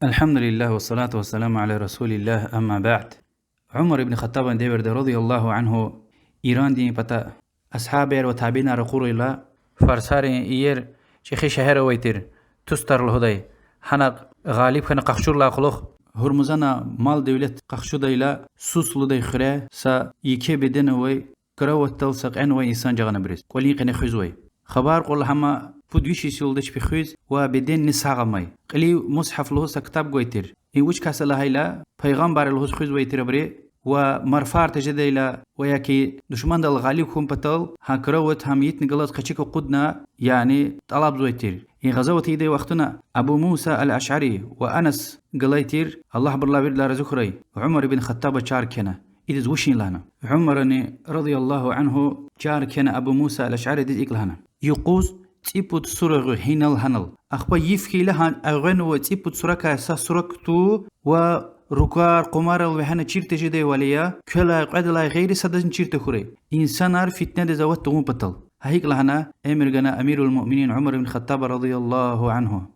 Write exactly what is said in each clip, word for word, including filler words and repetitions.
الحمد لله والصلاة والسلام على رسول الله، أما بعد. Умар ибн Хаттабан девирда, رضي الله عنه, Ирандин пата асгьабияр ва табиинар ракъурайла, фарсарин иер чӀехи шегьер авай тир, Тустар лугьудай. Гьана гъалиб хьана къахчурдалай кьулухъ Гьурмузана мал-девлет къахчудайла, Сус лугьудай хуьре са еке беден авай, кроватьдал са кьенвай инсан жагъанабуриз, кӀвалин къене хуьзвай. Хабар кьурла, гьама пуд виш йис юлда чпи хуьз ва беденни сагъ амай. Кьилив Мусгьаф лугьуз са ктаб гвай тир. И вуч кас я лагьайла, пайгъамбар я лугьуз хуьзвай тир абуру, ва марфар тежедайла ва яки душмандал гъалиб хьун патал гьа кровать, гьа мейитни галаз къецик акъудна, яни тӀалабзавай тир. И гъазават ийидай вахтунда Абу Муса аль-Ашари ва Анас галай тир, Аллагь абурулай виридалай рази хьурай, Умар ибн Хаттаба чар кхьена, идаз вучин лагьана. Умарани, رضي الله عنه, чар кхьена Абу Муса аль-Ашаридиз, икӀ лагьана: юкъуз цӀипуд сура гъуь гьинал-гьанал. Ахпа йиф хьайила гьа агъвенвай цӀипуд суракай са сура кутур ва руквар, къумарал вегьена чир тежедайвал ая, квелай, кьведалай гъейри садазни чир тахьурай, инсанар фитнедиз ават тавун патал. Гьа икӀ лагьана, эмир гана амируль-муъминин Умар ибн Хаттаба, رضي الله عنه.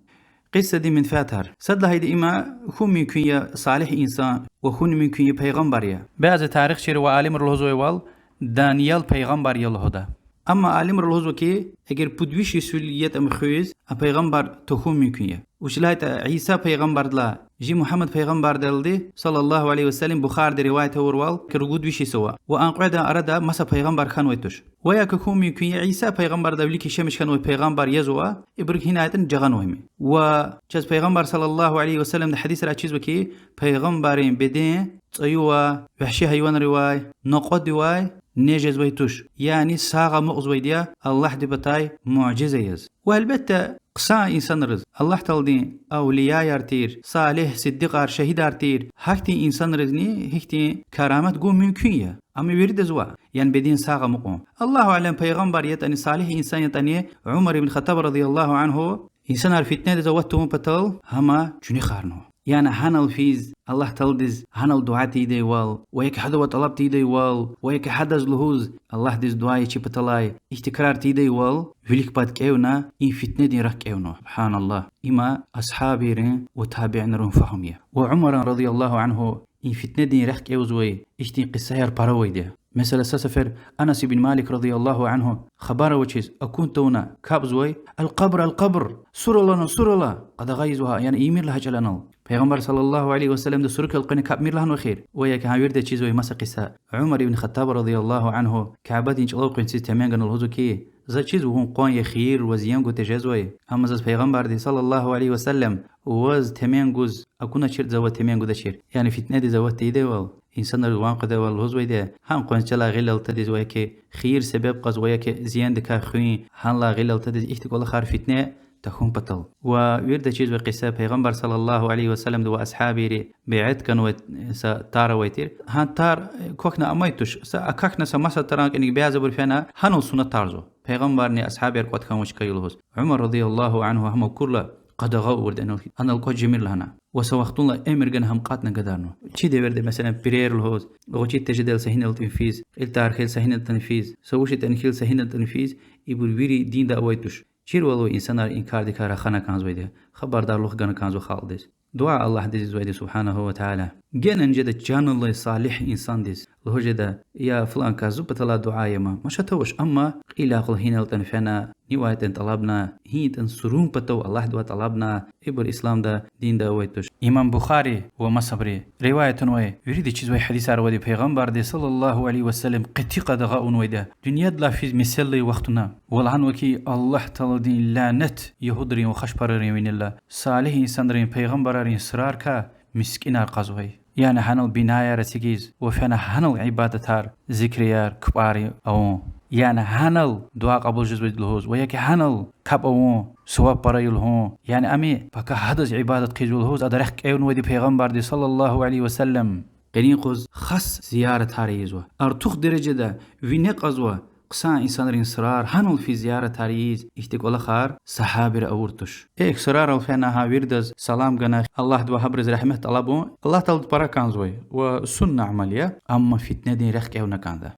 Къисадин менфятар. Сад лагьайди, има хьун мумкин я салигь инсан ва хьун мумкин я пайгъамбар я. Бязи тарихчийри ва алимри лугьузвайвал, Даниял пайгъамбар я лугьуда. Амма алимри лугьузва хьи, эгер пуд виш йисуз ятӀа ам хуьз, а пайгъамбар тахьун мумкин я. Вучиз лагьайтӀа Иса пайгъамбардилай чи Мугьаммад пайгъамбардалди, صلى الله عليه وسلم, Бухарида риваят авурвал, ругуд виш йис ава. Ва а кьведан арада маса пайгъамбар хьанвай туш. Ва яки хьун мумкин я, Иса пайгъамбардилай вилик яшамиш хьанвай пайгъамбар язва, ибур гьинайтӀани жагъанвайми. Ва чаз Пайгъамбар, صلى الله عليه وسلم, гьадисра чизва хьи, пайгъамбаррин беден цӀуювай, вагьши гьайванривай, накьвадивай неж жезвай туш. Яни сагъ амукьзавайди я Аллагьдин патай муъжиза яз. Ва гьелбетда, хъсан инсанриз, Аллагь Тааладин авлияяр тир, салигь, сиддикьар, шагьидар тир, гьахьтин инсанризни гьихьтин карамат гун мумкин я. Амма виридаз ваъ, яни беден сагъ амукьун. الله أعلم, пайгъамбар ятӀани, салигь инсан ятӀани, Умар ибн Хаттаб, رضي الله عنه, инсанар фитнедиз ават тавун патал гьам чуьнуьхарнава. Яни гьанал физ, Аллагь Тааладиз гьанал дуьа тийидайвал, ва яки гьадавай тӀалаб тийидайвал, ва яки гьадаз лугьуз, Аллагьдиз дуьа ийиз чи паталай, ихьтин крар тийидайвал, вилик пад кӀевна, и фитнедин рехъ кӀевнава. سبحان الله. Има асгьабийрин ва табиинрин фагьум я. Ва Умаран, رضي الله عنه, и фитнедин рехъ кӀевзавай ихьтин къисаяр пара авайди я. Месела, са сефер Анас ибн Малик, رضي الله عنه, хабар авачиз, акун тавуна капӀзавай: القبر، القبر! Сур ала ана, сур ала! Къадагъа ийизва гьа, яни ийимир лагьай чӀал анал. Пайгъамбар, صلى الله عليه وسلم, сура элкъвена капӀмир лагьанвай эхир. Ва яки гьа вирида чизвай маса къиса. Умар ибн Хаттаб, رضي الله عنه, Кябедин чӀалав къванциз темен гана лугьузва хьи, заз чизва вун къван я, хийир ва зиян гун тежезвай. Амма заз Пайгъамбарди, صلى الله عليه وسلم, ваз темен гуз акуначиртӀа, за ваз темен гудачир. Яни фитнедиз ават тийидайвал, инсанриз ван къведайвал лугьузвайди я, гьам къванцелай гъил алтадиз ва яки хийир себеб кьаз ва яки зияндикай хуьн, гьанлай гъил алтадиз, ихьтин кӀвалахар, фитне тахьун патал. Ва вирида чизвай къиса: Пайгъамбар, صلى الله عليه وسلم-ди ва асгьабийри бейат ганвай са тар авай тир. Гьа тар квахьна амай туш, са акахьна са маса таран кӀаник бязибур фена, гьанал сунатарзава. Пайгъамбарни асгьабияр кӀватӀ хьанвач хьайи лугьуз. Умар, رضي الله عنه, гьам акурла, къадагъа авурди я анал, анал кӀватӀ жемир лагьана. Ва са вахтунлай эмир гана гьам кьатӀна гадарнава. Чи девирда, месела, пирер лугьуз, гъвечӀи тежедайла са гьиналтӀани физ, кьил тар хьайила са гьиналтӀани физ, са вуч ятӀани хьайила са гьиналтӀани физ, ибур вири динда авай туш. Чирвал ва инсанар и кардикай рахана кӀанзавайди я, хабардарлух гана кӀанзава халкьдиз. Дуьа Аллагьдиз ийизвайди, سبحانه وتعالى. Генани жеда чан алай салигь инсандиз. Лугьуз жеда: я флан кас, зи паталай дуьа ая ман. Машат авач, амма кьил акьул гьиналтӀани фена, нивайтӀани тӀалабна, гьинтӀани сурун патав Аллагьдивай тӀалабна, ибур исламда, динда авай туш. Имам Бухари ва масабри риваят авунвай, вирида чизвай гьадисар авайди, Пайгъамбарди, صلى الله عليه وسلم, къати къадагъа авунвайди я дуьньядилай физ месел алай вахтунда. Ва лагьанва хьи, Аллагь Тааладин лянет ягьудрин ва хашпарарин винелай, салигь инсанрин, пайгъамбаррин сурарикай мискӀинар кьазвай. Яни гьанал бинаяр эцигиз ва фена гьанал ибадатар, зикрияр, капӀар авун. Яни гьанал дуьа кьабул жезвайди лугьуз, ва яки гьанал капӀ авун, суваб пара я лугьун. Яни ам пака гьадаз ибадат хъийизва лугьуз, ада рехъ кӀевнавайди Пайгъамбарди, صلى الله عليه وسلم. Къенин юкъуз хас зияратар ийизва. Артух дережада вине кьазва хъсан инсанрин сурар, гьанал физ зияратар ийиз, ихьтин кӀвалахар сагьабийри авур туш. Эхь, сурарал фена гьа виридаз салам гана, Аллагьдивай гьабуруз регьмет тӀалабун, Аллагь Таалади пара кӀанзавай ва сунна амал я, амма фитнедин рехъ кӀевна кӀанда.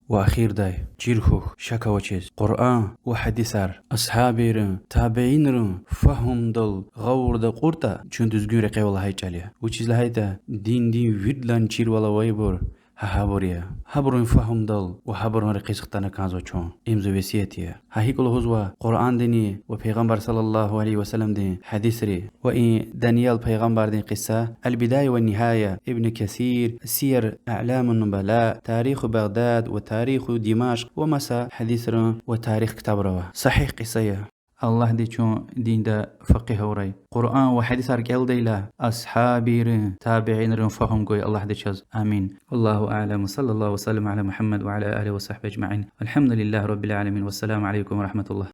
Ва ахирдай, чир хьухь, шак авачиз, Къуръан ва гьадисар асгьабийрин, табиинрин фагьумдал гъавурда акьуртӀа, чун дуьзгуьн рекье ава лагьай чӀал я. Вучиз лагьайтӀа диндин виридалай чирвал авайбур гьа гьабур я. Гьабурун фагьумдал ва гьабурун рекьиз хтана кӀанзава чун. Им зи весият я. Гьа икӀ лугьузва Къуръандини ва Пайгъамбар صلى الله عليه وسلمдин гьадисри. Ва и Даниял пайгъамбардин кьиса, البداية والنهاية, Ибн Касир, سير أعلام النبلاء, تاريخ بغداد ва تاريخ دمشق ва маса гьадисрин ва тарих ктабра ава. Сагьигь кьиса я. Аллагьди чун динда факъигь авурай. Къуръан ва гьадисар кӀелдайла, асгьабийрин, табиинрин фагьум гвай Аллагьди чаз. آمين. والله أعلم، وصلى الله وسلم على محمد وعلى آله وصحبه أجمعين. الحمد لله رب العالمين، والسلام عليكم ورحمة الله.